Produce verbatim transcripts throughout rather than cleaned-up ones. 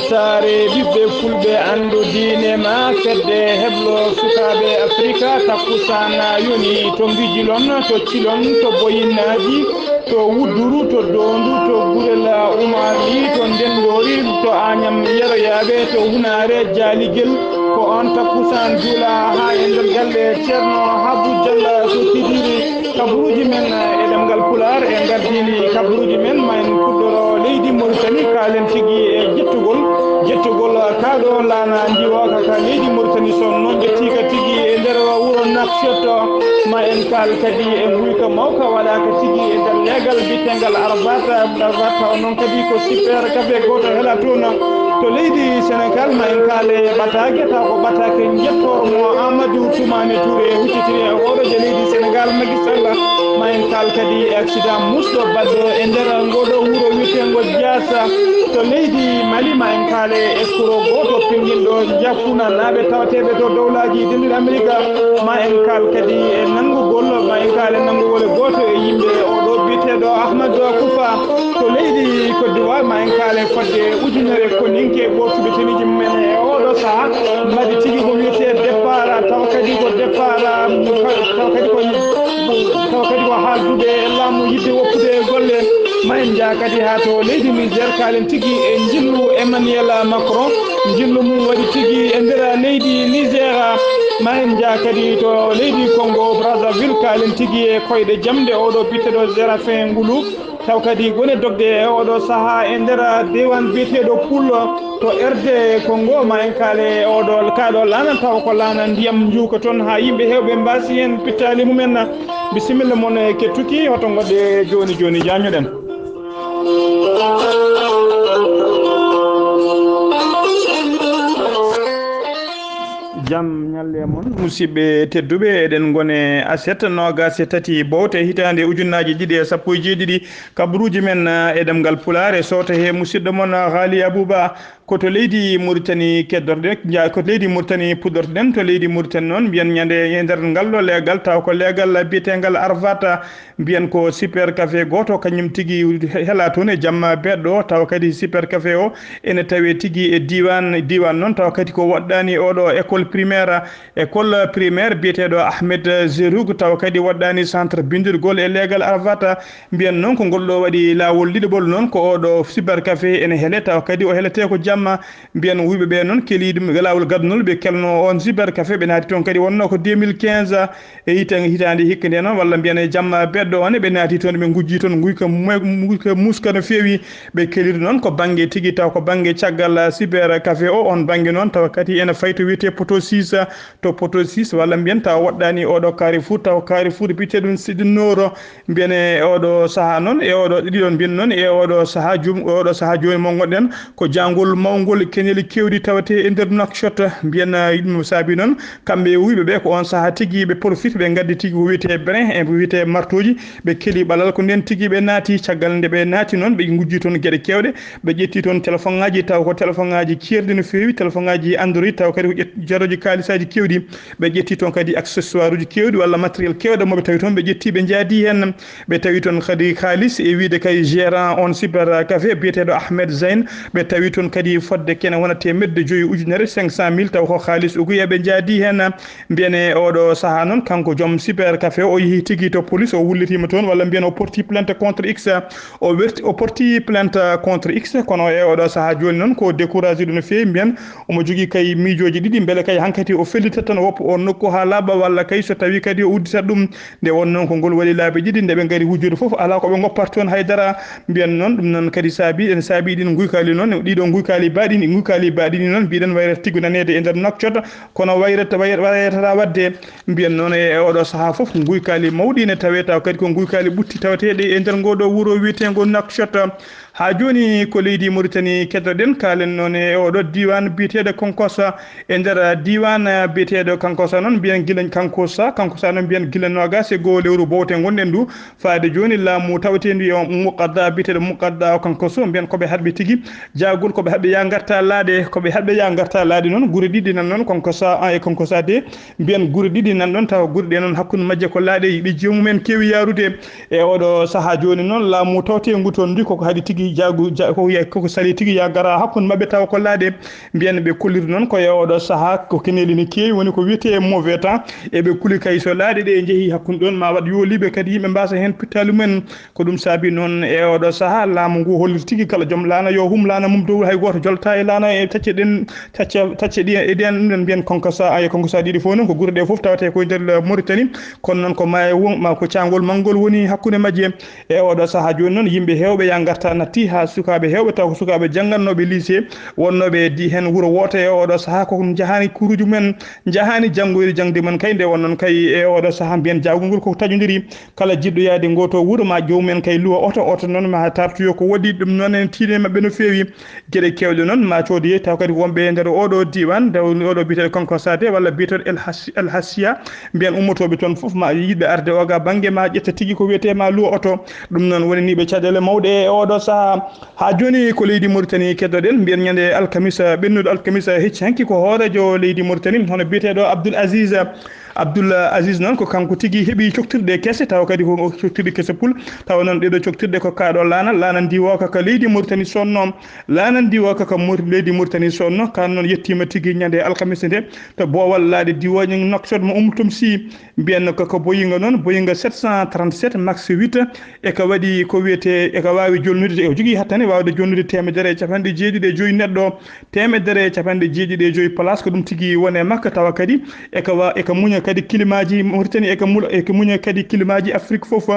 Saare ɓiɓɓe fulɓe, anndu diine ma, fedde heblo sukaaɓe Afrika, takkusaan yoni to Ngijilon, to Cilon, to Boyinnaaji, to Wudduru, to Doondu, to Gurel Umaali, to Ndenndoori, to Aañam Yeroyaaɓe, to Hunaare Jaaligel. Ko oon takkusaan juula haa e nder galle Ceerno Habu Jalla to Kidiri. Kaburuuji men e ɗemngal Pulaar e ngardiini kaburuuji men, ma en puɗɗoro leydi Moritani, kaalen tigi e jettugol, jettugol kaa ɗo laana ndiwooka ka leydi Moritani. So noon ƴettii ka tigi e nder wuro Nouakchott, ma en kaal kadi e nguyka mawka waɗaaka tigi e nder leegal biyeteegal Arbat. Arbat tawa noon kadi ko super café gooto hela toon to leydi Senegal. Ma en kaale ɓataake, taw ko ɓataake njettoor mo Amadou Toumani Touré huccitiri e oɗo je leydi Senegal Macky Sall. Ma en kaal kadi e accident musɗo baɗɗo e nder ngoɗo wuro wiyeteengo Diassa to leydi Mali. Ma en kaale e kuro gooto pinndinɗo Jafunanaaɓe tawateeɓe to dowlaaji denduɗi Amerika. Ma en kaal kadi e nanngugol, ma en kaale nanngugol e gooto e yimɓe oɗo biyeteeɗo Ahmadou Kufa to leydi Côte d'Ivoire. Ma en kaale fodde ujunere koninke ɓooytuɓe ceniiji mumen e oɗo saha mbaɗi tigi ko wiyetee départ, tawa kadi ko départ, tawa kadi ko, tawa kadi ko haaldude e laamu yiɗde woppude e golle. Ma en njaa kadi haa to leydi Niger, kaalen tigi e njillu Emmanuel Macron, njillu mum waɗi tigi e nder leydi Niger. Ma en njaa kadi to leydi Congo Brazzaville, kaalen tigi e koyɗe jamɗe oɗo biyeteeɗo Séraphin Ngoulou. Taw kadi woni dogde e oɗo saha e nder diiwaan biyeteeɗo Pool to R D Congo. Ma en kaale e oɗo, kaa ɗo laana, taw ko laana ndiyam njuuka toon haa yimɓe heewɓe mbaasi heen pittaali mumen. Bisimilla mon e kettuki, hoto ngoɗɗe jooni jooni, jaañoɗen. Jam ñalle mon, musidɓe tedduɓe, eɗen ngone aset noogaas e tati bowte hitaande ujunnaaji ɗiɗi e sappo e jeeɗiɗi. Kabaruuji men, eh, e ɗemngal Pulaar e sowto he musidɗo mon, eh, Haali Abuba. Ko to leydi Muritani keddorɗen, nja-, ko to leydi Muritani puɗɗortoɗen, to leydi Muritani noon mbiyen ñande e nder ngal ɗo leegal, taw ko leegal biyeteengal Arvata. Mbiyen ko super café gooto, kañum tigi hela toon e jamma beɗɗo, tawa kadi super café o ene tawe tigi e diiwaan, diiwaan noon, tawa kadi ko woɗɗaani oɗo école primaire, école primaire biyeteeɗo Ahmed Zeroug, tawa kadi woɗɗaani centre binndirgol e leegal Arvata. Mbiyen noon ko ngol ɗo waɗi laawol ɗiɗaɓol noon, ko oɗo super café ene hele, tawa kadi o heletee ko jamma. Mbiyen wuyɓe ɓe noon keeli ɗum e laawol gadunol, ɓe kelno on super café, ɓe naati toon kadi wonno ko deux mille quinze. E hita-, hitaande hikka nde noon, walla mbiyen e jamma beɗɗo o ne, ɓe naati toon, ɓe ngujji toon nguyka mu-, nguyka muska no feewi. Ɓe keliri noon ko bannge tigi, taw ko bannge caggal, ah, cyber café o, on bannge noon tawa kadi ene fayi to wiyetee poto six, to poto six, walla mbiyen tawa woɗɗaani oɗo carrefour, taw carrefour biyeteeɗum Sidinnooro. Mbiyen e oɗo sahaa noon, e oɗo, ɗiɗon mbiyen noon, e oɗo sahaa jum-, oɗo sahaa jooni mo ngonɗen, ko jaangol mawngol, keñeli keewɗi tawetee e nder Nouakchott. Mbiyen, ah, ɗum saabi noon, kamɓe e wuyɓe ɓe, ko on sahaa tigi ɓe profite, ɓe ngaddi tigi ko wiyetee brin, e ko wiyetee martooji, ɓe keli ɓalal. Ko ndeen tigi ɓe naati, caggal nde ɓe naati noon, ɓe ngujji toon geɗe keewɗe, ɓe ƴetti toon telefoŋaaji, taw ko telefoŋaaji ceerɗi no feewi, telefoŋaaji Android, taw kadi ko ƴet-, jarooji kaalisaaji keewɗi. Ɓe ƴetti toon kadi accessoire uji keewɗi walla matériel keewɗo mo ɓe tawi toon, ɓe ƴetti, ɓe njaadi heen. Ɓe tawi toon kadi kaalis, e wiyde kay gérant on cyber café biyeteeɗo Ahmed Zain. Ɓe tawi toon kadi fodde kene wona teemedde joyi ujunere, cinq cent mille, taw ko kaalis uguya ɓe njaadi heen. Mbiyen e oɗo sahaa noon, kanko joom cyber café o, o yehi tigi to police, o wullitiima toon, walla mbiyen o porti plainte contre X. O werti, o porti plainte contre X, kono e oɗo sahaa jooni noon ko découragé ɗum no feewi. Mbiyen omo jogii kay miijooji ɗiɗi, mbele kay hankadi o fellitata tan woppa o nokku haa laaɓa, walla kay so tawii kadi o udditat ɗum. Nde wonnoo ko ngol waɗi laabi ɗiɗi, nde ɓe ngari wujjude fof, alaa ko ɓe ngopparta toon hay dara. Mbiyen noon, ɗum noon kadi saabi, ene saabi ɗin nguykaali noon, ɗiɗo nguykaali baaɗi, ɗi nguykaali baaɗi ɗi noon, mbiɗen wayrata tigi naneede e nder Nouakchott, kono wayrata, wayr-, wayrata waɗde. Mbiyen noon e oɗo sahaa fof, nguykaali mawɗi ne tawee, taw kadi ko nguykaali ɓutti taweteeɗi e nder ngoo ɗoo wuro wiyeteengo Nouakchott. Haa jooni ko leydi Mauritanie keɗoɗen, kaalen noon e oɗo diiwaan biyeteeɗo Kankossa. E nder diiwaan biyeteeɗo Kankossa noon, mbiyen gila Kankossa, Kankossa noon mbiyen gila noogaas e goo lewru bowte ngonɗen ndu, faade jooni laamu taweteendu e on muqadda biyeteeɗo muqadda o Kankosso, mbiyen ko ɓe haɗɓe tigi. Jaagol ko ɓe haɗɓe yaa ngarta laaɗe, ko ɓe haɗɓe yaa ngarta laaɗe noon, gure ɗiɗi nan noon, Kankossa un e Kankossa deux. Mbiyen gure ɗiɗi nan ɗoon, tawa gure ɗe noon hakkunde majje ko laaɗe yiɓe jiyam mumen keewi yaarude. E oɗo sahaa jooni noon, laamu tawteengu toon ndu koko haɗi tigi jaagu ja- ko wiya koko sali tigi ya gara hakkunde maɓɓe taw ko laaɗe. Mbiyen ɓe kolliri noon ko e oɗo saha ko keneeli ne keewi woni ko wiyetee mauvais temps. Eɓe kuli kay so laaɗe ɗe njehi hakkunde ɗon ma waɗ yooliɓe kadi yimɓe mbasa heen pittaali mumen. Ko ɗum saabi noon e oɗo saha laamu ngu holliri tigi kala joom laana yo hum laana mum dow hay gooto jolta e laana e tacce ɗen tacce tacce ɗi e ɗen ɗum ɗen mbiyen konko sa e konko sa ɗiɗi fof noon ko gure ɗe fof tawate koye nder Mauritanie. Kono noon ko maayo won ma ko caangol manngol woni hakkunde majje. E oɗo saha jooni noon yimɓe heewɓe ya ngarta natti haa sukaaɓe heewɓe taw ko sukaaɓe janngatnooɓe lycée wonnooɓe di heen wuro wooto e oɗo saha ko jahani kuruuji mumen, jahani janngoyde jaŋde mumen kay nde won noon kay e oɗo saha mbiyen jaawgol ngol koko taƴondiri. Kala jiɗɗo yaade ngooto wuro ma joomum en kay luwa oto oto noon ma tartoyo ko waɗi ɗum noon en tiiɗe maɓɓe no feewi. Geɗe kewɗe noon ma coodi taw kadi wonɓe e nder oɗo diwan nde oɗo biyeteɗo Konko Sade walla biyeteɗo El Hassiya mbiyan ummotoɓe toon fof ma yiɗɓe arde oga banggue ma ƴetta tigui ko wiyete ma luwa oto. Ɗum noon woni niɓe caɗele mawɗe e oɗo saaha. Ha joni ko leydi Mauritanie keddoɗen mbiyen ñande alkamisa ɓennuɗo alkamisa hecci hanki ko hoorejo leydi Mauritanie hono biyeteɗo Abdoul Aziz. Abdoul Aziz noon ko kanko tigi heɓi coktirɗe kese tawa kadi ko coktirɗe kese pul. Tawa noon ɗeɗo coktirɗe ko kaɗo laana laana ndiwo kaka leydi Mauritanie sonno. Laana ndiwo kaka leydi Mauritanie sonno kan noon yettima tigi ñande alkamisa nde. To boowal laaɗe diwo Nouakchott mo Oumou Toumsi. Mbiyanno ko ko boyinga noon boyinga sept cent trente-sept max huit. E ka waɗi ko wiyete e ka wawi jolnude e o jogui hattane wawde jolnude temedere e capanɗe jeeɗiɗi e joyyi neɗɗo. Temedere e capanɗe jeeɗiɗi e joyyi place ko ɗum tigi wone makka tawa kadi e ka wa e ka muña kadi kilimaji Mauritanie e ka mula e ka muña kadi kilimaji Afrique fof.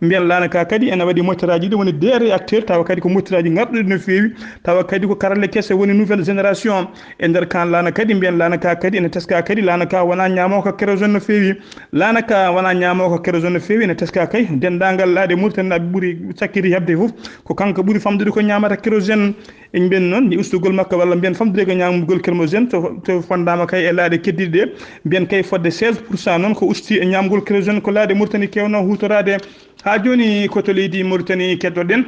Mbiyen laana ka kadi ene waɗi mottaraji ɗi woni deux réacteur tawa kadi ko mottaraji garɗuɗi no feewi. Tawa kadi ko karalle kese woni nouvelle génération. E nder kan laana kadi mbiyen laana ka kadi ene teska kadi laana ka wona ñamoka kérosène no feewi. Laana ka wona ñamoka kérosène no feewi ene teska kay dendagal laaɗe Mauritanie naɓe ɓuuri sakkiri hebde fof. Ko kanko ɓuuri famɗude ko ñamata kérosène. En mbiyen noon ni ustugol makko walla mbiyen famɗude ko ñamgol kérosène to to fondama kay e laaɗe keddiɗe ɗe. Mbiyen kay fodde seize pour cent noon ko usti e ñamgol kérosène ko laaɗe Mauritanie kewno hutorade. Ha joni ko to leydi Mauritanie keddoɗen.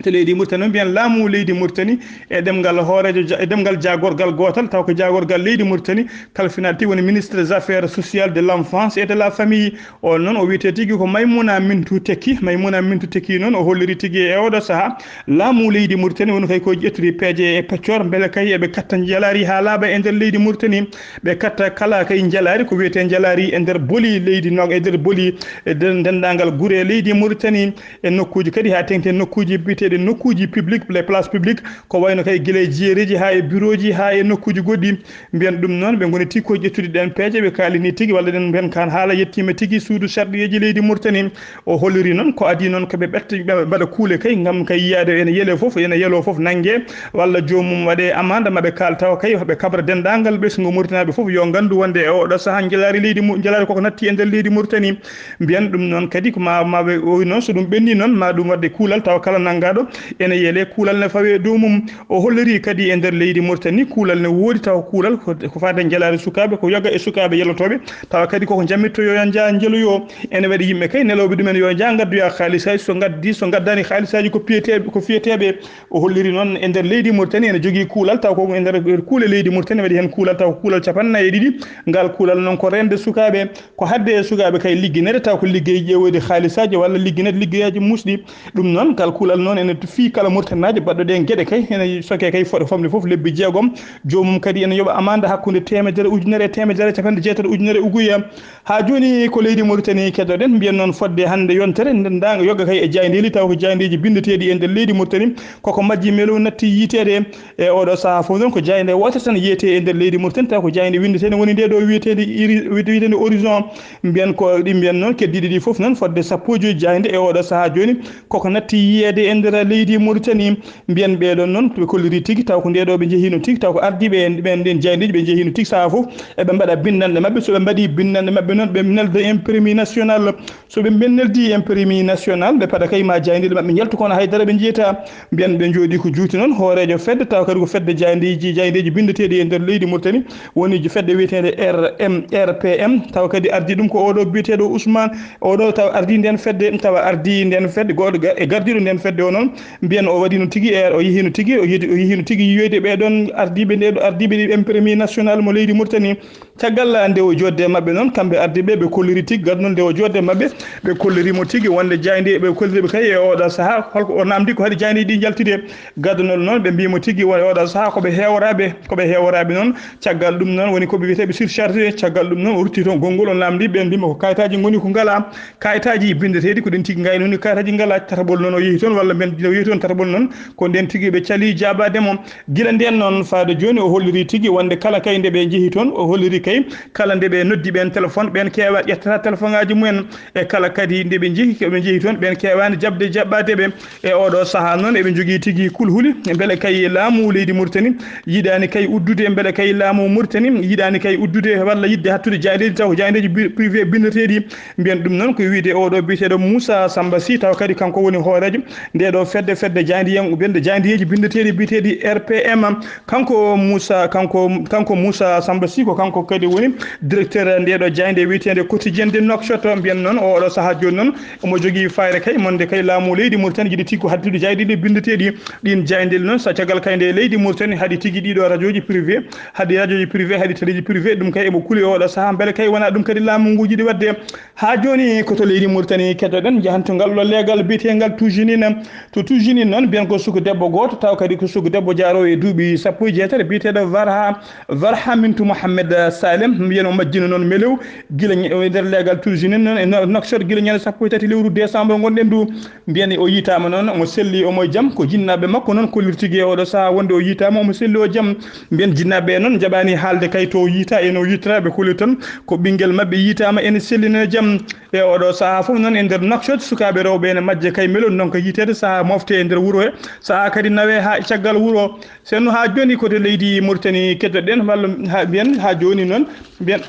To leydi Mauritanie noon mbiyen laamu leydi Mauritanie e ɗemngal hoorejo e ɗemngal jagorgal gootal taw ko jagorgal leydi Mauritanie. Kala finalti woni ministre des affaires sociales de l'enfance et de la famille. On noon o wiyete tigi ko Maimouna Mintou Tekki. Maimouna Mintou Tekki noon o holliri tigi e oɗo saaha laamu leydi Mauritanie woni kay ko ƴettiri peeje e peccor mbele kay eɓe katta njalari ha laaɓa e nder leydi Mauritanie. Ɓe katta kala kay njalari ko wiyete njalari e nder boli leydi no e nder boli e nder dendagal gure leydi Mauritanie. E nokkuji kadi ha tengti e nokkuji biyeteɗi nokkuji public les places public. Ko wayno kay guila e jeereji ha e bureau ji ha e nokkuji goɗɗi. Mbiyen ɗum noon ɓe goni tigui ko ƴettude ɗen peeje ɓe kalini tigui walla ɗen mbiyen kan haala yettima tigui suudu sarɗiyeji leydi Mauritanie. O holliri noon ko adi noon koɓe ɓetta ɓe mbaɗa kuule kay gam kay yiyade ene yeele foof ene yeelo foof nangge walla joomum waɗe amande maɓe kal tawa kay ɓe kabra dendagal ɓesngu Mauritanie ɓe foof yo gandu wonde e oɗo saaha njalari leydi mu njalari koko natti e nder leydi Mauritanie. Mbiyen ɗum noon kadi ko ma maɓe oy noon so ɗum ɓenni noon ma ɗum waɗde kuulal tawa kala nanngaɗo ene yeele kuulal ne fawe dow mum. O holliri kadi e nder leydi Mauritanie kuulal ne woodi tawa kuulal ko ko fade njalaari sukaaɓe ko yoga e sukaaɓe yelotoɓe. Tawa kadi koko jammitto yo nja njeloyo. Ene waɗi yimɓe kay nelawɓe ɗumen yo nja ngaddoya haalisaji so gaddi so gaddani haalisaji ko piyeteɓe ko fiyeteɓe. O holliri noon e nder leydi Mauritanie ene jogii kuulal taw ko e nder kuule leydi Mauritanie waɗi heen kuulal taw ko kuulal capannay e ɗiɗi. Ngal kuulal noon ko rende sukaaɓe ko hadde e sukaaɓe kay ligginede taw ko liggey ƴeewoyde haalisaaji walla ligginede liggeyaaji muusɗi. Ɗum noon kal kuulal noon ene fii kala Mauritanienaajo baɗɗo ɗeen geɗe kay ene soke kay fo famɗi fof lebbi jeegom. Joomum kadi ene yoɓa amande hakkunde teemedere ujunere e teemedere e capanɗe jeetati ujunere uguya. Haa jooni ko leydi Mauritanie keddoɗen mbiyen noon fodde hannde yontere nde ndaanga yogga kay e jaayndeeli taw ko jaayndeeji binndeteeɗi e nder leydi Mauritanie. Koko majji melo natti yiiteede. E oɗo saha fof noon ko jaaynde wootere tan yiyete e nder leydi Mauritanie taw ko jaaynde winndetende woni nde ɗo wiyeteende iri wiyeteende horizon. Mbiyen ko ɗi mbiyen noon keddiɗi ɗi fof noon fodde sappo e joyi jaaynde e oɗo saha jooni koko natti yiyeede e nder leydi Mauritanie. Mbiyen ɓeɗon noon ɓe kolliri tigi taw ko nde ɗo ɓe njehino tigi taw ko ardiɓe en ɓen ɗen jaayndeji ɓe njehino tigi saha fof eɓe mbaɗa binndanɗe maɓɓe so ɓe mbaɗi binndanɗe maɓɓe noon ɓe nelda imprimé national. So ɓe neldi imprimé national ɓe paɗa kay ma jaayndeɗe maɓɓe njaltu kono haydara ɓe jiyata. Mbiyan ɓe jooɗi ko juuti noon hooreejo fedde tawa kadi ko fedde jaayndeji jaayndeji binndeteeɗi e nder leydi Mauritanie woni fedde wiyeteende R M R P M tawa kadi ardi ɗum ko oɗo biyeteeɗo Ousmane. Oɗo tawa ardi nden fedde tawa ardi nden fedde goɗɗo e gardiɗo nden fedde o noon mbiyan o waɗino tigi e o yehino tigi o yehino tigi yiyoyde ɓeɗon ardiɓe nde ardiɓe imprimé national mo leydi Mauritanie. Caggal nde o jooɗde e maɓɓe noon, kamɓe ardiiɓe, ɓe kolliri tigi, gadunol nde o jooɗde e maɓɓe, ɓe kolliri mo tigi wonde jaaynde, ɓe kolliri ɓe kay e oɗo sahaa, holko o namdi ko haɗi jaaynde ɗi njaltude. Gadunol noon, ɓe mbii mo tigi won e oɗo sahaa ko ɓe heeworaaɓe, ko ɓe heeworaaɓe noon. Caggal ɗum noon woni ko ɓe wiyeteeɓe surchargé. Caggal ɗum noon o rutti toon konngol, o namdi ɓe, mbii mo ko kayitaaji ngoni ko ngalaa, kayitaaji binndeteeɗi ko ɗin tigi ngaynoo ni, kayitaaji ngalaa. Tataɓol noon o yehi toon, walla mbiyen o yehi toon tataɓol noon, ko ndeen tigi ɓe calii jaabaade mo. Gila ndeen noon faade jooni o holliri tigi wonde kala kay nde ɓe njehi toon, o holliri kay kala nde ɓe noddi ɓeen téléphone, ɓeen keewa ƴettata téléphone ŋaaji mumen. E kala kadi nde ɓe njehi, ko ɓe njehi toon, ɓeen keewaani jaɓde jaɓɓaade ɓe. E oɗo sahaa noon eɓe njogii tigi kulhuli, mbele kay laamu leydi Mauritanie yiɗaani kay uddude, mbele kay laamu Mauritanie yiɗaani kay uddude walla yiɗde hattude jaayndeeji taw ko jaayndeeji bi-, privé binndeteeɗi. Mbiyen ɗum noon ko wiyde oɗo biyeteeɗo Moussa Samba Sy, taw kadi kanko woni hooreejo nde ɗo fedde, fedde jaayndiyan-, fedde jaayndiyeeji binndeteeɗi biyeteeɗi R P M. Kanko Moussa, kanko, kanko Moussa Samba Sy ko kanko kadi woni directeur nde ɗo jaaynde wiyeteende Quotidien de Nouakchott. Mbiyen noon o oɗo sahaa jooni noon omo jogii fayre kay monde kay laamu leydi Mauritanie jiɗi tigi ko hattude jaayndeeji binndeteeɗi. Ɗin jaayndeeji noon so caggal kay nde leydi Mauritanie haɗi tigi ɗiɗo rajooji privé, haɗi rajooji privé, haɗi teleeji privé, ɗum kay emo kuli oɗo sahaa mbele kay wona ɗum kadi laamu ngu jiɗi waɗde. Haa jooni ko to leydi Mauritanie keddoɗen, njahen to ngal ɗo leegal biyeteengal Toujinine. To Toujinine noon, mbiyen ko suku debbo gooto, taw kadi ko suku debbo jaaroowo e duuɓi sappo e jeetati, biyeteeɗo Varha, Varha Mintu Mohamed Salem, mbiyen o majjino noon melew, gila ñe-, e nder leegal Toujinine noon e No-, Nouakchott, gila ñande sappo e tati lewru décembre ngonɗen ndu. Mbiyen o yiytaama noon, omo selli, omo e jam, ko jinnaaɓe makko noon kollirtigi e oɗo sahaa wonde o yiytaama, omo selli o jam. Mbiyen jinnaaɓe ɓe noon njaɓaani haalde kay to o yiyta, ene o yiytata, ɓe kolli tan ko ɓinngel maɓɓe yiytaama, ene selli, ene jam. E oɗo sahaa fof noon e nder Nouakchott, sukaaɓe rewɓe ene majje kay melon noon ko yiiteede sahaa mofte e nder wuro he, sahaa kadi nawe haa e caggal wuro. Sen no haa jooni ko to leydi Mauritanie keddoɗen, walla haa mbiyen haa jooni noon, mbiyen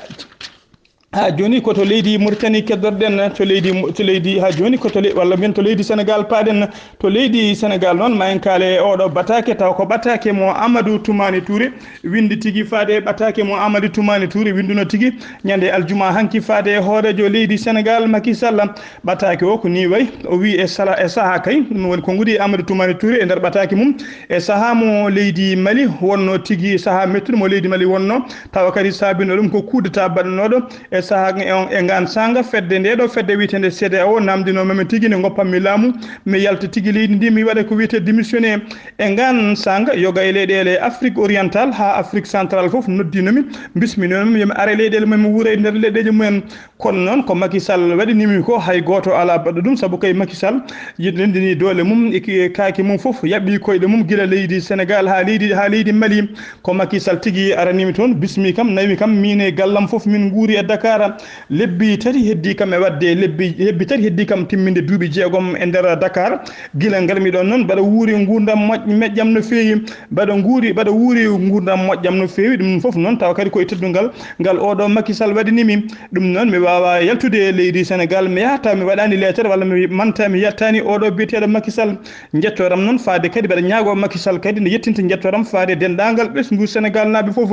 haa jooni ko to leydi Mauritanie keddoɗen, to leydi, to leydi, haa jooni ko to le-, walla mbiyen to leydi Sénégal paaɗen. To leydi Sénégal noon, ma en kaale e oɗo batake, taw ko batake mo Amadou Toumani Touré winndi tigi. Faade e batake mo Amadou Toumani Touré winnduno tigi ñande aljuma hanki faade e hooreejo leydi Sénégal Macky Sall. Batake o ko ni wayi, o wi e sala, e sahaa kay, ɗum woni ko ngudi Amadou Toumani Touré e nder batake mum, e sahaa mo leydi Mali wonno tigi, sahaa mettuɗo mo leydi Mali wonno, tawa kadi saabino ɗum ko coup d'État baɗanooɗo e sahaa e on, e ngaan saanga fedde nde ɗo fedde wiyeteende C D A O namdino mami tigi ne ngoppammi laamu, mi yalta tigi leydi ndi, mi waɗa ko wiyetee démissionné. E ngaan saanga yoga e leyɗeele Afrique orientale haa Afrique centrale fof noddinomi, bisminomi yomi ar e leyɗeele mum, mi wuura e nder leyɗeeji mumen. Kono noon ko Macky Sall waɗinimi ko, hay gooto alaa baɗɗo ɗum, sabu kay Macky Sall yiɗ-, ndenndini doole mum e ki-, e kaake mum fof, yaɓɓi koyɗe mum gila leydi Sénégal haa leydi, haa leydi Mali. Ko Macky Sall tigi aranimi toon, bismi kam, nawi kam, miin e gallam fof min nguuri e Dakar. Lebbi tati heddii kam e waɗde, lebbi, lebbi tati heddii kam timminde duuɓi jeegom e nder Dakar. Gila ngarmi ɗoon noon, mbaɗa wuuri nguurndam moƴ-, meƴƴam no feewi, mbaɗa nguuri, mbaɗa wuuri nguurndam moƴƴam no feewi. Ɗum fof noon tawa kadi ko e teddungal ngal oɗo Macky Sall waɗinimi. Ɗum noon mi waawaa yaltude e leydi Sénégal, mi yaha taw mi waɗaani leetere walla mi manta mi yettaani oɗo biyeteeɗo Macky Sall. Njettooram noon faade kadi mbaɗa ñaagoo Macky Sall kadi nde yettinta njettooram faade e denndaangal ɓesngu Sénégal naaɓe fof.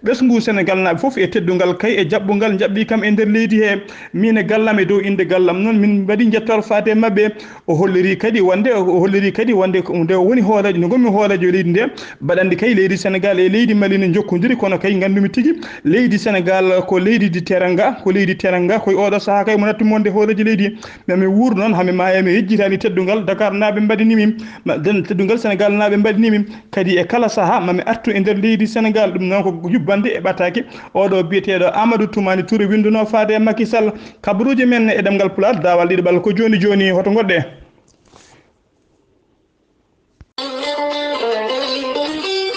Ɓesngu Sénégal naaɓe fof e teddungal kay e jaɓɓungal njaɓɓi kam e nder leydi he. Miin e gallam e dow innde gallam noon min mbaɗi njettoor faade e maɓɓe. O holliri kadi wonde, o holliri kadi wonde ko nde o woni hooreejo, nde ngonmi hooreejo leydi nde, mbaɗa anndi kay leydi Sénégal e leydi Mali ne njokkondiri, kono kay nganndumi tigi leydi Sénégal ko leydi di teranga, ko leydi teranga, koye oɗo sahaa kay mo natti wonde hooreejo leydi. Mami wuur noon, hami maaya mi yejjitaani teddungal Dakar naaɓe mbaɗinimi, ma-, den-, teddungal Sénégal naaɓe mbaɗinimi. Kadi e kala sahaa mami artu e nder leydi Sénégal, ɗum noon ko jubbande e ɓataake oɗo biyeteeɗo Amadou Toumani Touré winnduno faade e Macky Sall. Kabaruuji men e ɗemngal Pulaar, daawal ɗiɗaɓal ko jooni jooni, hoto ngoɗɗe.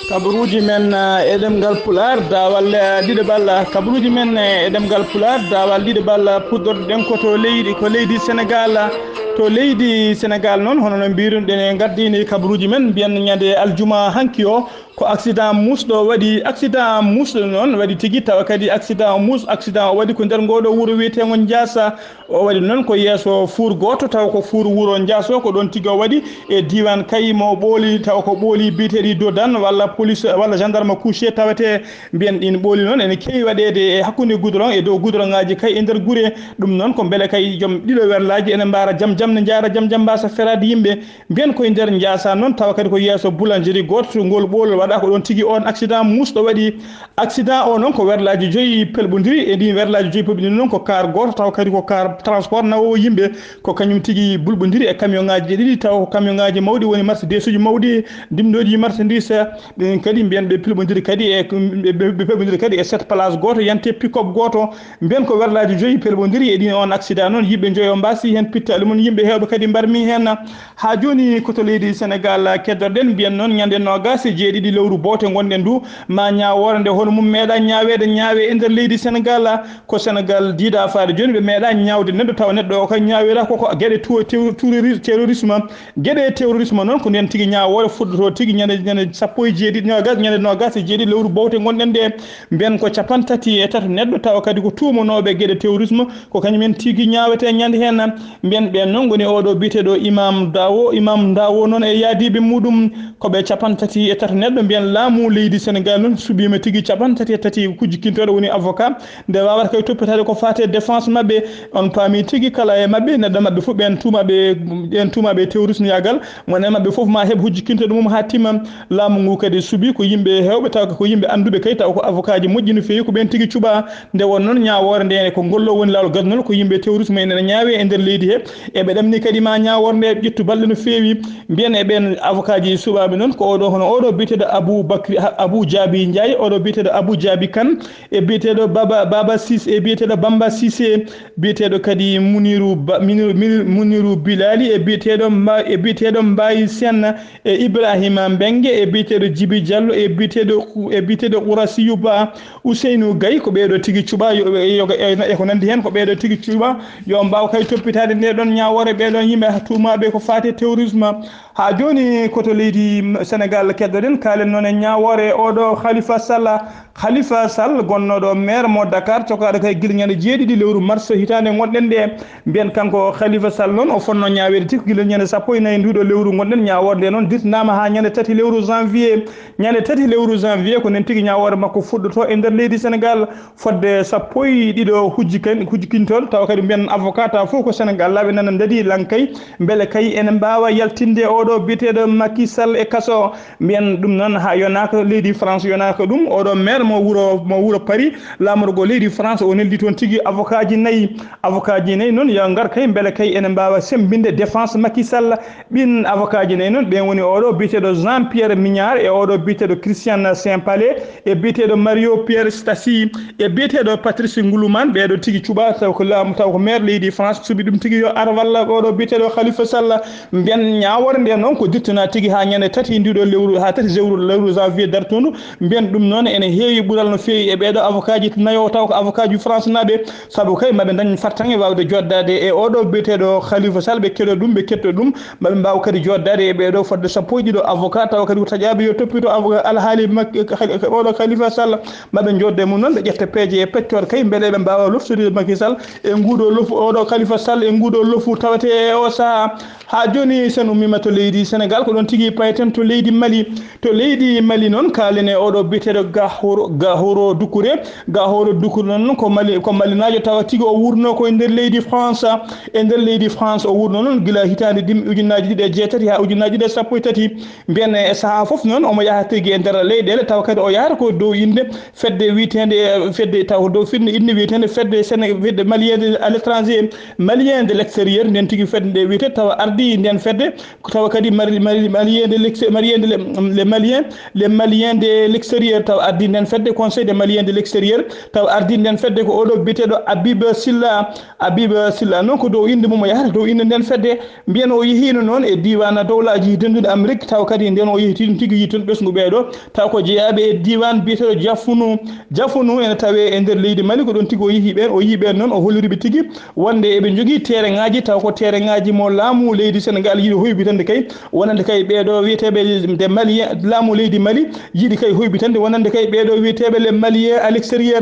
Kabaruuji men, eh, e ɗemngal Pulaar, daawal, eh, ɗiɗaɓal, eh, kabaruuji men, eh, e ɗemngal Pulaar, daawal ɗiɗaɓal, eh, puɗɗorɗen ko to leydi, ko leydi Sénégal. To leydi Sénégal noon, hono no mbiruɗen e ngardiini kabaruuji men, mbiyen ñande aljuma hanki o, ko accident muusɗo waɗi, accident muusɗo noon waɗi tigi, tawa kadi accident muus-, accident o waɗi ko nder ngooɗo wuro wiyeteengo Ndiassa. O waɗi noon ko yeeso fuur gooto, tawa ko fuur wuro Ndiasso, ko ɗoon tigi o waɗi e diiwaan Kayimo Ɓooli, tawa ko Ɓooli biyeteeɗi Dodane walla police walla gendarme couché tawetee. Mbiyen ɗiin ɓooli noon ene keewi waɗeede e hakkunde goudron e dow goudron ŋaaji kay e nder gure. Ɗum noon ko mbele kay joom ɗiɗo werlaaji ene mbaara jam jam, ne njaara jam jam, mbaasa feraade yimɓe. Mbiyen koye nder Ndiassa noon, tawa kadi ko yeeso boulangerie gooto, ngol ɓool Waɗa ko ɗon tigi on accident muusɗo waɗi. Accident o noon ko werlaaji joyi pelɓondiri. E ɗin werlaaji joyi pelɓondiri noon ko kaar gooto, taw kadi ko kaar transport nawoowo yimɓe, ko kañum tigi bulɓondiri e camion ŋaaji ɗiɗi, taw ko camion ŋaaji mawɗi woni marchandise uji mawɗi, ndimɗooji marchandise. Ɓen kadi mbiyen ɓe pelɓondiri kadi e, ɓe, ɓe pelɓondiri kadi e sept place gooto, yante pick-up gooto. Mbiyen ko werlaaji joyi pelɓondiri e ɗin on accident noon, yimɓe joyo mbaasi heen, pittaali mum yimɓe heewɓe kadi mbarmi heen. Haa jooni ko to leydi Senegal keddoɗen, mbiyen noon ñande noogaas e jeeɗiɗi lewru bowte ngonɗen ndu, ma ñaawoore nde hono mum meeɗa ñaaweede ñaawe e nder leydi Senegal. Ko Senegal diida faade jooni ɓe meeɗa ñaawde neɗɗo, tawa neɗɗo o kay ñaawira koko geɗe tu-, tew-, terrori-, terrorisme. Geɗe terrorisme noon ko nden tigi ñaawoore fuɗɗoto tigi ñande, ñande sappo e jeeɗiɗi, noogaas, ñande noogaas e jeeɗiɗi lewru bowte ngonɗen nde. Mbiyen ko capanɗe tati e tato neɗɗo, tawa kadi ko tuumanooɓe geɗe terrorisme, ko kañum en tigi ñaawete ñande heen. Mbiyen ɓeen noon ngoni oɗo biyeteeɗo Imam Dawo. Imam Dawo noon e yaadiiɓe muɗum ko ɓe capanɗe tati e tato neɗɗo. Mbiyen laamu leydi Senegal noon suɓiima tigi capanɗe tati e tati kujjikintooɗo woni avocat, nde waawata kay toppitaade ko faati e défense maɓɓe. On paami tigi kala e maɓɓe, neɗɗo maɓɓe fof ɓeen tuumaaɓe, ɓeen tuumaaɓe terrorisme yaagal, mo e maɓɓe fof ma heɓ hujjikintooɗo mum haa timma. Laamu ngu kadi suɓi ko yimɓe heewɓe, taw ko yimɓe annduɓe kay, taw ko avocat ji moƴƴi no feewi, ko ɓeen tigi cuɓaa. Nde won noon ñaawoore nde ko ngollo woni laawol gasnol, ko yimɓe terrorisme en ene ñaawe e nder leydi he. Eɓe ɗamni kadi ma ñaawoore nde ƴettu balɗe no feewi. Mbiyen e ɓeen avocat ji suɓaaɓe noon ko oɗo, hono oɗo biyeteeɗo Abou Bakri, Abou Diaby Ndiaye, oɗo biyeteeɗo Abou Diaby Kane, e biyeteeɗo Baba, Baba Cissé, e biyeteeɗo Bamba Cissé, biyeteeɗo kadi Muniru Ba-, Muniru, Muniru Bilali, e biyeteeɗo Mba-, e biyeteeɗo Mbaye Sène, e Ibrahima Mbengue, e biyeteeɗo Djiby Diallo, e biyeteeɗo, e biyeteeɗo Ourasiyou Ba, Ousseynou Gaye, ko ɓeeɗo tigi cuɓaa, yo, yo, e ko nanndi heen, ko ɓeeɗo tigi cuɓaa, yo mbaaw kay toppitaade nde ɗoon ñaawoore ɓee ɗoon yimɓe tuumaaɓe ko faati e terrorisme. Haa jooni ko to leydi Senegal keddoɗen, kaalen noon e ñaawoore oɗo Khalifa Sall. Khalifa Sall gonnooɗo maire mo Dakar, cokaaɗo kay gila ñande jeeɗiɗi lewru mars hitaande ngonɗen nde. Mbiyen kanko Khalifa Sall noon o fotnoo ñaaweede tigi gila ñande sappo e nayi nduuɗo lewru ngonɗen, ñaawoore nde noon dirtinaama haa ñande tati lewru janvier. Ñande tati lewru janvier ko nden tigi ñaawoore makko fuɗɗoto e nder leydi Senegal. Fodde sappo e ɗiɗo hujji kan-, hujjikintooɗo, tawa kadi mbiyen avocat, tawa fof ko Senegal laaɓe nana ndadi lankay, mbele kay ene mbaawa yaltinde oɗo biyeteeɗo Macky Sall e kaso. Mbiyen ɗum noon haa yonaaka leydi France, yonaaka ɗum, oɗo maire mo wuro, mo wuro Paris, laamorgo leydi France, o neldi toon tigi avocat ji nayi. Avocat ji nayi noon yo ngar kay, mbele kay ene mbaawa semmbinde défense Macky Sall. Ɓin avocat ji nayi noon, ɓeen woni oɗo biyeteeɗo Jean Pierre Mignard e oɗo biyeteeɗo Christian Saint Palais e biyeteeɗo Mario Pierre Stassi e biyeteeɗo Patrice Ngoulouman. Ɓeeɗo tigi cuɓaa, taw ko laamu, taw ko maire leydi France suɓi ɗum tigi yo ar walla oɗo biyeteeɗo Khalifa Sall. Mbiyen ñaawoore nde noon ko dirtana tigi haa ñande tati ndiɗo lewru, haa tati lewru, lewru janvier dartundu. Mbiyen ɗum noon ene heewi ɓural no feewi e ɓeeɗo avocat ji nayo, taw ko avocat ji France naaɓe, sabu kay maɓe dañ fartaŋŋe waawde jooɗdaade e oɗo biyeteeɗo Khalifa Sall, ɓe keɗo ɗum, ɓe ketto ɗum, maɓe mbaaw kadi jooɗdaade e ɓeeɗo fodde sappo e ɗiɗo avocat, tawa kadi ko taƴaaɓe yo toppito avocat alhaali mak-, oɗo Khalifa Sall, maɓe jooɗde mum noon, ɓe ƴetta peeje e peccoor kay, mbele ɓe mbaawa loftude Macky Sall e nguuɗo lofu, oɗo Khalifa Sall e nguuɗo lofu tawete e o sahaa. Haa jooni, sen ummiima to leydi Senegal, ko ɗoon tigi payten to leydi Mali. To leydi Mali noon, kaalen e oɗo biyeteeɗo Gahoro, Gahoro Doucouré. Gahoro Doucouré noon ko Mali, ko Malinaajo, tawa tigi o wuurnoo ko e nder leydi France. E nder leydi France o wuurnoo noon gila hitaande dim-, ujunnaaji ɗiɗi e jeetati haa ujunnaaji ɗiɗi e sappo e tati. Mbiyen e sahaa fof noon omo yaha tigi e nder leyɗeele, tawa kadi o yahata ko dow innde fedde wiyeteende, fedde taw ko dow fedde innde wiyeteende fedde Séné-, fedde malien de à l'étranger, malien de l'extérieur, nden tigi fedde nde wiyetee, tawa ardii nden fedde, ko tawa kadi mari-, mari-, malien de l'ex-, malien de le, le malien, le malien de l'extérieur, tawa ardii nden fedde conseil des maliens de l'extérieur, tawa ardii nden fedde ko oɗo biyeteeɗo Habib Silla. Habib Silla noon ko dow innde mum o yahata, dow innde nden fedde. Mbiyen o yehiino noon e diiwaan dowlaaji dennduɗi Amérique, taw kadi nden o yehiti ɗum tigi yi toon ɓesngu ɓeeɗo, taw ko jeyaaɓe e diiwaan biyeteeɗo Jafunu. Jafunu ene tawee e nder leydi Mali, ko ɗoon tigi o yehi ɓeen, o yehi ɓeen noon, o holliri ɓe tigi wonde eɓe njogii tereŋaaji, taw ko tereŋaaji mo laamu leydi Senegal yiɗi hoybitande kay, wonande kay ɓeeɗo wiyeteeɓe nde Mali, laamu leydi Mali yiɗi kay hoybitande, wonande kay ɓeeɗo wiyeteeɓe les Maliens à l'extérieur.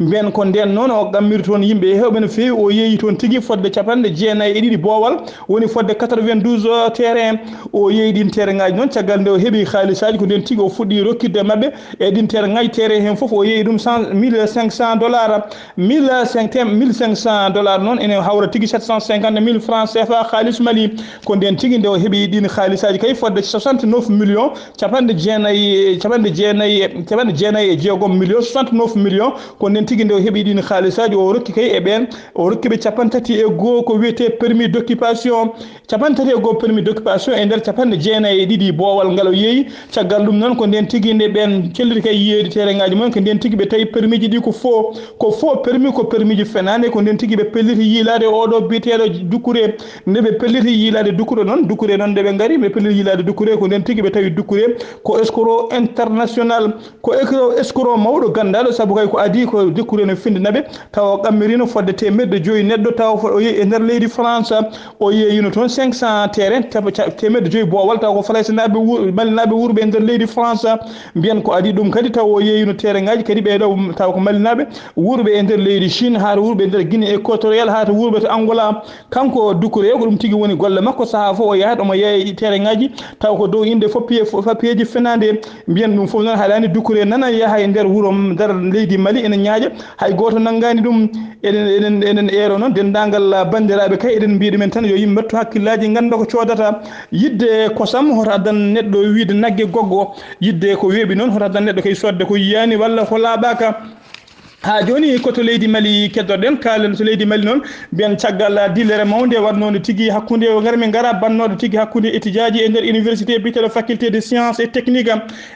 Mbiyen ko ndeen noon o qammirta toon yimɓe heewɓe no feewi, o yeeyi toon tigi fodde capanɗe jeenayi e ɗiɗi boowal, woni fodde quatre-vingt-douze terrain. O yeeyi ɗiin terrainŋaaji noon, caggal nde o heɓi haalisaaji, ko ndeen tigi o fuɗɗii rokkitde maɓɓe e ɗiin terrainŋaaji. Terrain heen fof o yeeyi ɗum cent, mille cinq cents dollars, mille cinq, mille cinq cents dollars noon ene hawra tigi sept cent cinquante mille francs C F A haalis Mali. Ko ndeen tigi nde o heɓi ɗiin haalisaaji kay fodde soixante-neuf millions, capanɗe jeenayi, capanɗe jeenayi, capanɗe jeenayi e jeegom million, soixante-neuf million, ko nden tigi nde o heɓi ɗin haalisaaji, o rokki kay e ɓeen, o rokki ɓe capanɗe tati e goo ko wiyetee permis d'occupation, capanɗe tati e goo permis d'occupation e nder capanɗe jeenayi e ɗiɗi boowal ngal o yeeyi. Caggal ɗum noon, ko nden tigi nde ɓeen celliti kay yiyeede tereŋaaji mumen, ko nden tigi ɓe tawi permis ji ɗi ko faux, ko faux permis, ko permis ji fenaande, ko nden tigi ɓe pelliti yiilaade oɗo biyeteeɗo Dukkure. Nde ɓe pelliti yiilaade Dukkure noon, Dukkure noon nde ɓe ngari, ɓe pelliti yiilaade Dukkure, ko nden tigi ɓe tawi Dukkure ko escroc international, ko escroc, escroc mawɗo ganndaaɗo, sabu kay ko adii ko Dukkure no findina ɓe, tawa o qammirino fodde teemeɗɗe joyi neɗɗo, tawa fo-, o yehi e nder leydi France, o yeeyino toon cinq cents terrain, tawa ca-, teemeɗɗe joyi boowal, tawa ko Falaysinaaɓe wur-, Malinaaɓe wuurɓe e nder leydi France, mbiyen ko adii ɗum kadi, tawa o yeeyino terrain ngaji kadi ɓee ɗo, tawa ko Malinaaɓe wuurɓe e nder leydi Chine, haa to wuurɓe e nder Guinée équatoriale, haa to wuurɓe to Angola. Kanko Dukkure, ko ɗum tigi woni golle makko, sahaa fof o yahat omo yeeya terrain ngaji, taw ko dow innde foppiye-, fo-, papiyeeji fenaande. Mbiyen ɗum fof noon haɗaani Dukkure nana yaha e nder wuro, nder leydi Mali, ene ñaaƴa, hay gooto nanngaani ɗum. Eɗen, eɗen, eɗen eero noon denndaangal banndiraaɓe kay, eɗen mbiya ɗumen tan yo yimɓe mbattu hakkillaaji, ngannda ko coodata. Yiɗde kosam hoto addan neɗɗo wiyde nagge goggo, yiɗde ko weeɓi noon hoto addan neɗɗo kay soodde ko yiyaani walla ko laaɓaaka. Haa jooni ko to leydi Mali keddoɗen, kaalen to leydi Mali noon, mbiyen caggal dillere mawnde waɗnoonde tigi hakkunde, o ngarmi ngara bannooɗo tigi hakkunde étudiant ji e nder université biyeteeɗo faculté de sciences et technique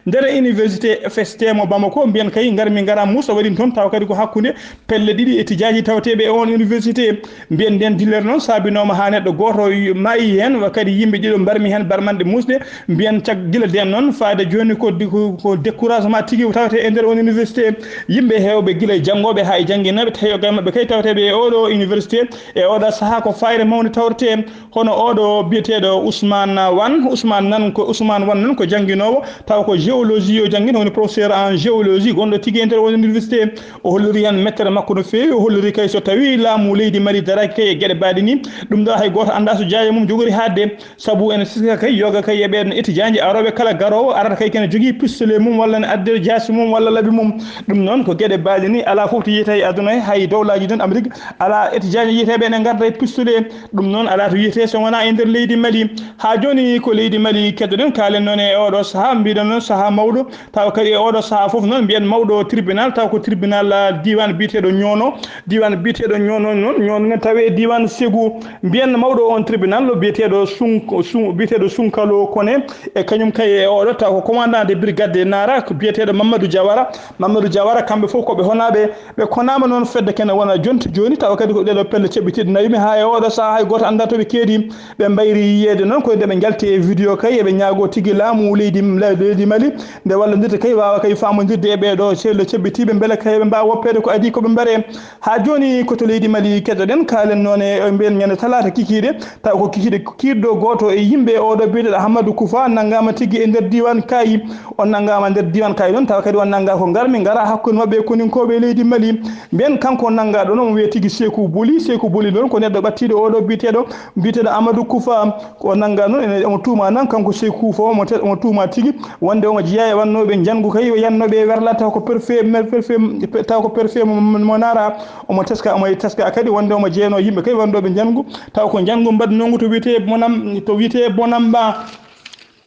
nder université F S T mo Bamako, mbiyen kay ngarmi ngara Moussa waɗi toon, tawa kadi ko hakkunde pelle ɗiɗi étudiant ji tawateeɓe e on université. Mbiyen nden dillere noon saabinooma haa neɗɗo gooto maayi heen, wa kadi yimɓe ɗiɗo mbarmi heen barmanɗe muusɗe. Mbiyen cag-, gila ndeen noon faade jooni ko di-, ko, ko découragement tigi tawetee e nder on université. Yimɓe heewɓe gila e janngooɓe haa e jannginooɓe, tawi ko e maɓɓe kay tawateeɓe e oɗo université, e oɗo sahaa ko fayre mawnde tawretee. Hono oɗo biyeteeɗo Ousmane Wan, Ousmane nan ko, Ousmane Wan nan ko jannginoowo, tawa ko géologie o janngino, woni professeur en géologie, gonɗo tigi e nder on université. O holliri heen mettere makko no feewi, o holliri kay so tawii laamu leydi Mali daraaki kay e geɗe baaɗe ni, ɗum ɗo hay gooto anndaa so jaaya mum jogori haaɗde, sabu ene siska kay yoga kay e ɓeen étudiant ji arooɓe kala garoowo arata kay kene jogii pistolet mum walla ne addi jaasi mum walla laɓi mum. Ɗum noon ko geɗe baaɗe ni, alaa fof to yiyetee e aduna he, hay dowlaaji ɗin Amérique, alaa étudiant ji yiyeteeɓe ene ngarda e pistolet. Ɗum noon alaa to yiyetee so wonaa e nder leydi Mali. Haa jooni ko leydi Mali keddoɗen, kaalen noon e oɗo sahaa, mbiɗon noon sahaa mawɗo, tawa kadi e oɗo sahaa fof noon mbiyen mawɗo tribunal, tawa ko tribunal, ah, diiwaan biyeteeɗo Ñoono, diiwaan biyeteeɗo Ñoono noon, Ñoono ne tawee diiwaan Ségou. Mbiyen mawɗo on tribunal no biyeteeɗo Sunk-, Sun-, biyeteeɗo Sunkalo Kone, e kañum kay e oɗo tawa ko commandant de brigade de Nara, ko biyeteeɗo Mamadou Diawara. Mamadou Diawara, kamɓe fof ko ɓe honaaɓe, ɓe konaama noon fedde kene wona jonti jooni, tawa kadi ko ɗeɗo pelle ceɓɓitiiɗe nawimi, haa e oɗo sahaa hay gooto anndaa to ɓe keedi. Ɓe mbayri yiyeede noon ko nde ɓe njalti e vidéo kay, eɓe ñaagoo tigi laamu leydi, leydi Mali, nde wallondirta kay waawa kay faamondirde e ɓee ɗoo seeɗa ceɓɓitiiɓe, mbele kay ɓe mbaawa woppeede ko adii ko ɓe mbaree. Haa jooni ko to leydi Mali keddoɗen, kaalen noon e, e mbeen ñande talaata kikiiɗe, tawa ko kikiiɗe kiiɗɗo gooto e yimɓe oɗo biyeteeɗo Ahmadou Koufa nanngaama tigi e nder diiwaan Kaayi. On nanngaama nder diiwaan Kaayi noon, tawa kadi on nanngaa ko ngarmi ngara hakkunde maɓɓe e koninkooɓe e leydi Mali. Mbeen kanko nanngaaɗo noon, o wiyee tigi Seeku Boli. Seeku Boli noon ko neɗɗo ɓattiiɗo oɗo biyeteeɗo, biyeteeɗo Amadou Koufa. Ko o nanngaa noon, ene, omo tuumaa noon, kanko Seeku Koufa, omo te-, omo tuumaa tigi wonde omo jeyaa e wannooɓe njanngu kay, o yannooɓe e werla, taw ko perfe, mer-, perfe, pe-, taw ko perfe mo, mo, mo naara, omo teska, omo teska kadi wonde omo jeyanoo yimɓe kay wannooɓe njanngu, taw ko njanngu mbaɗnoongu to wiyetee Bonam-, to wiyetee Bonamba.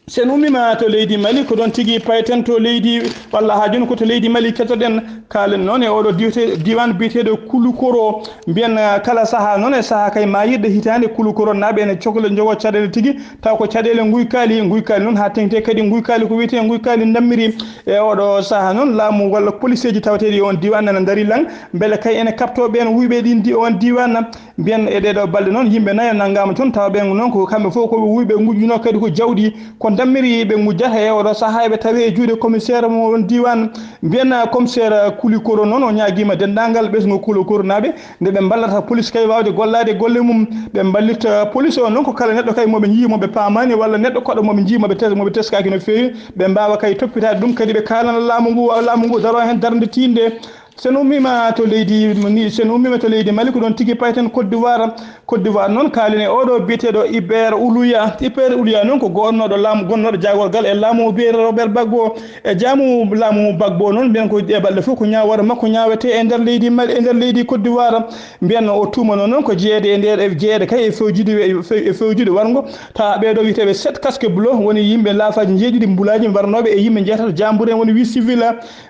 So en ummiima to leydi Mali, ko ɗoon tigi payten to leydi, walla haa jooni ko to leydi Mali kettoɗen. Kaalen noon e oɗo diwte-, diiwaan biyeteeɗo Kulukoro. Mbiyen, ah, kala sahaa noon e sahaa kay maayirɗe hitaande, Kulukoronnaaɓe ene cokla njogo caɗeele tigi, taw ko caɗeele nguykaali, nguykaali noon haa teŋti kadi nguykaali ko wiyetee nguykaali ndammiri. E oɗo sahaa noon laamu walla poliseeji tawateeɗi e oon diiwaan nana ndarii laŋ, mbele kay ene kaɓtoo ɓeen wuyɓe ɗiin di-, oon diiwaan. Mbiyen e ɗee ɗoo balɗe noon, yimɓe nayo nanngaama toon, tawa ɓeen noon ko kamɓe fof ko ɓe wuyɓe ngujjunoo, kadi ko jawɗi, ko ndammiri ɓe ngujjata. E oɗo sahaa eɓe tawee e juuɗe commissaire mo oon diiwaan. Mbiyen, ah, commissaire Kulikoro noon, o ñaagiima denndaangal ɓesngu Kulikornaaɓe, nde ɓe mballata police kay waawde gollaade golle mum. Ɓe mballita police o noon ko kala neɗɗo kay mo ɓe njii, mo ɓe paamaani, walla neɗɗo koɗo mo ɓe njii, mo ɓe tes-, mo ɓe teskaaki no feewi, ɓe mbaawa kay toppitaade ɗum, kadi ɓe kaalana laamu ngu, laamu ngu daroo heen darnde tiiɗnde. So en ummiima to leydi ni, so en ummiima to leydi Mali, ko ɗoon tigi payten Côte d'Ivoire. Côte d'Ivoire noon, kaalen e oɗo biyeteeɗo Hubert Ouluya. Hubert Ouluya noon ko goɗnooɗo laamu, gonnooɗo jaagorgal e laamu biyeteeɗo Robert Gbagbo. E jaamu laamu Gbagbo noon, mbiyen ko e balɗe fof ko ñaawoore makko ñaawetee e nder leydi Mali, e nder leydi Côte d'Ivoire. Mbiyen o tuumano noon ko jeyeede e nder, e jeyeede kay e fewjude, e few-, e fewjude warngo. Tawa ɓeeɗo wiyeteeɓe sept casque bleu woni yimɓe laafaaji njeeɗiɗi mbulaaji mbarnooɓe e yimɓe njeetato jaambure en woni huit civil.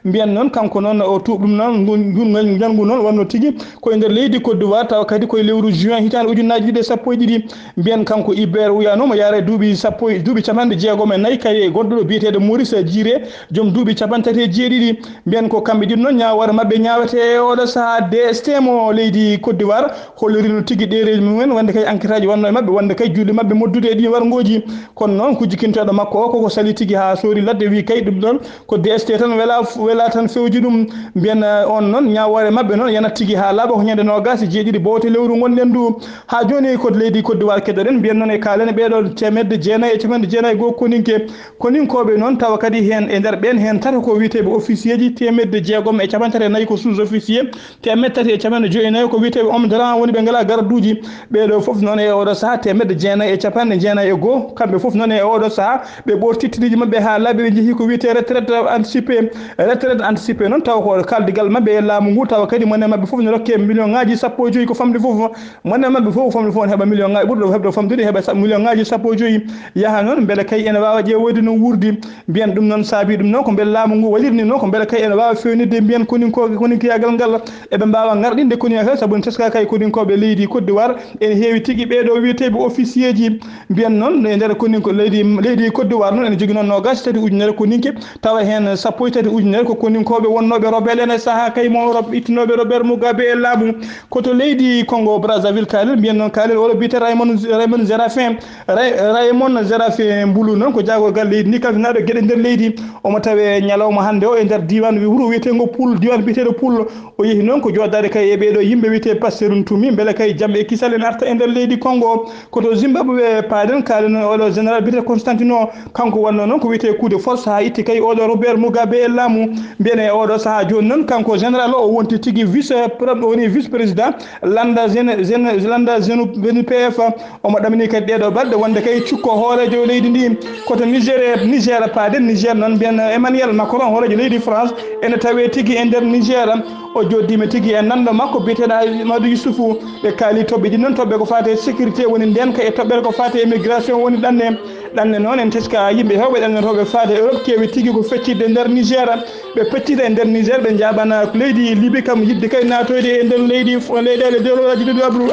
Mbiyen noon kanko noon o tuuɓ ɗum noon, ngun, ngun, ngun, ngun noon wonno tigi ko e nder leydi Côte d'Ivoire, tawa kadi ko e lewru juin hitaande ujunnaaji ɗiɗi e sappo e ɗiɗi. Mbiyen kanko Hubert Ouluya noon mo yaara e duuɓi sappo e, duuɓi capanɗe jeegom e nayi, kadi e goɗɗo ɗo biyeteeɗo Maurice Jiré, joom duuɓi capanɗe tati e jeeɗiɗi. Mbiyen ko kamɓe ɗiɗo noon ñaawoore maɓɓe ñaawetee e oɗo sahaa D S T mo leydi Côte d'Ivoire, hollirino tigi ɗereeji mumen, wonde kay enquêteaji wonno e maɓɓe, wonde kay juuɗe maɓɓe moddude e ɗin warngooji. Kono noon ko jikkinteeɗo makko o, koko sali tigi haa soori ladde, wi kay ɗum ɗon ko D S T tan wela, wela tan fewji ɗum. Mbiyen, eh, on noon ñaawoore maɓɓe noon yana tigi haa laaɓa ko ñande noogaas e jeeɗiɗi bowte lewru ngonɗen ndu. Haa jooni ko leydi Côte d'Ivoire keɗoɗen, mbiyen noon e kaalen ɓeeɗo teemedde jeenayi e capanɗe jeenayi e goo koninke. Koninkooɓe noon tawa kadi heen e nder ɓeen heen tato ko wiyeteeɓe officier ji teemedde jeegom e capanɗe tati e nayi ko sous-officier, teemedde tati e capanɗe joyi e nayi ko wiyeteeɓe homme de rang woni ɓe ngalaa garaduuji. Ɓeeɗo fof noon e oɗo sahaa teemedde jeenayi e capanɗe jeenayi e goo, kamɓe fof noon e oɗo sahaa ɓe ɓoorti titiriiji maɓɓe haa laaɓi, ɓe njehii ko wiyetee retraite anticipée. Retraite anticipée noon tawa ko kaaldigal maɓɓe e laamu ngu, tawa kadi mone maɓɓe fof ne rokkee million ŋaaji sappo e joyi ko famɗi fof. Mone maɓɓe fof ko famɗi fof ne heɓa million ŋaaji, ɓurɗo heɓde famɗude heɓa sa-, million ŋaaji sappo e joyi. Yaha noon mbele kay ene waawa ƴeewoyde no wuurdi. Mbiyen ɗum noon saabii ɗum noon ko mbele laamu ngu walirni noon ko mbele kay ene waawa feewnitde mbiyen koninkooɓe, koninkiyaagal ngal. Eɓe mbaawa ngarɗinde koninkiyaagal sabu ne teskaa kay koninkooɓe leydi Côte d'Ivoire ene heewi tigi ɓeeɗo wiyeteeɓe officier ji. Mbiyen noon e nder koninko leydi, leydi Côte d'Ivoire noon ene jogii noon noogaas e tati ujunere koninke, tawa heen sappo e tati ujunere ko koninkooɓe wonnooɓe rebelle ene sahaa kay mo Rob-, ittinooɓe Robert Mugabe e laamu. Ko to leydi Congo Brazzaville kaalen, mbiyen noon kaalen oɗo biyetee Raymond, Raymond Zérafin. Ray-, Raymond Zérafin Mbulu noon ko jaagorgal leydi ndi, kalfinaaɗo geɗe nder leydi. Omo tawee ñalawma hannde o e nder diiwaan wi-, wuro wiyeteengo Pool, diiwaan biyeteeɗo Pool. O yehi noon ko jooɗaade kay e ɓeeɗo yimɓe wiyetee Pasteur Ntumi, mbele kay jam e kisal en arta e nder leydi Congo. Ko to Zimbabwe paaɗen, kaalen oɗo général biyetee Constantino, kanko wannoo noon ko wiyetee coup de force haa itti kay oɗo Robert Mugabe e laamu. Mbiyen e oɗo sahaa jooni noon, kanko général o, o wonti tigi vice, o woni vice président lannda Zenu-, Zenu-, lannda Zenu-, Zenu P F. Omo ɗamini kadi ɗeeɗoo balɗe wonde kay cukko hooreejo leydi ndi ko to Niger, Niger paaɗen. Niger noon mbiyen Emmanuel Macron, hooreejo leydi France, ene tawee tigi e nder Niger. O jooɗdiima tigi e nanɗo makko biyeteeɗo Amadou Youssoufou. Ɓe kaali toɓɓe ɗiɗi noon, toɓɓe ko faati e sécurité woni ndeenka, e toɓɓere ko faati e immigration woni ɗanne. Ɗanne noon en teska yimɓe heewɓe ɗanne rewɓe faade Europe keewi tigi ko feccitde nder Niger. Ɓe peccita e nder Niger, ɓe njaɓana leydi Libi kam yiɗde kay naatoyde e nder leydi, leyɗeele dewlaaji ɗiɗi abru.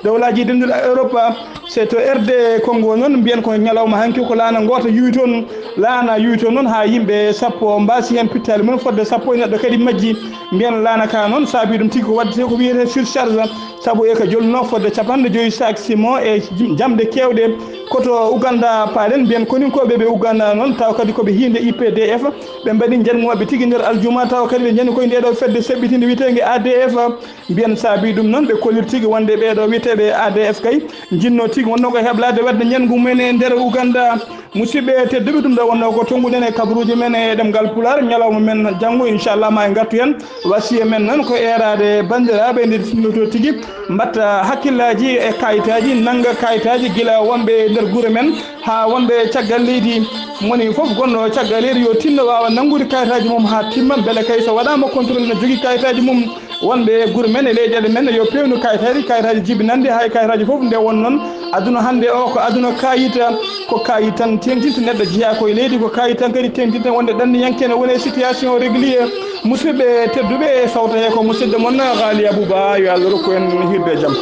Dowlaaji denduɗi Europa, so to R D Congo noon, mbiyen ko ñalawma hanki ko laana ngoota yuwi toon. Laana yuwi toon noon haa yimɓe sappo mbaasi heen pittaali mum, fodde sappo e neɗɗo kadi majji. Mbiyen laana ka noon saabi ɗum tigi ko waɗde ko wiyetee surcharge, sabu e ko jolnoo fodde capanɗe joyi sac ciment e jim-, jamɗe keewɗe. Ko to Uganda paaɗen, mbiyen koninkooɓe ɓe Uganda noon, tawa kadi ko ɓe hiinde I P D F, ɓe mbaɗi njangu maɓɓe tigi nder aljuma, tawa kadi ɓe njani koye nde ɗo fedde seɓɓitinde wiyeteende A D F. Mbiyen saabi ɗum noon, ɓe kollir tigi wonde ɓeeɗo wiyeteeɓe A D F kay, njinnoo tigi wonnoo ko heblade waɗde ñalngu men e nder Uganda. Musidɓe tedduɓe, ɗum ɗo wonnoo ko tonnguɗen e kabaruuji men e ɗemngal Pulaar, ñalawma men janngo, inchallah, ma en ngartu heen. Wasiya men noon ko eeraade banndiraaɓe, nde tinnoto tigi, mbaɗta hakkillaaji e kaayitaaji, nannga kaayitaaji gila wonɓe e nder gure men, haa wonɓe caggal leydi, moni fof gonɗo caggal leydi yo tinno waawa nanngude kayitaaji mum haa timma, mbele kay so waɗaama contrôle no jogii kayitaaji mum. Wonɓe e gure men e leyɗeele men yo peewnu kayitaaji, kayitaaji jibinanɗi, hay kayitaaji fof nde won noon. Aduna hannde o ko aduna kayit, ko kayit tan teeŋtinta neɗɗo jeyaa ko e leydi, ko kayit tan kadi teeŋtinta wonde ɗanniyanke ne woni e situation régulier. Musidɓe tedduɓe, sawto he ko musidɗo mon Ghali Abouba, yo Allah rokku en hirde e jam.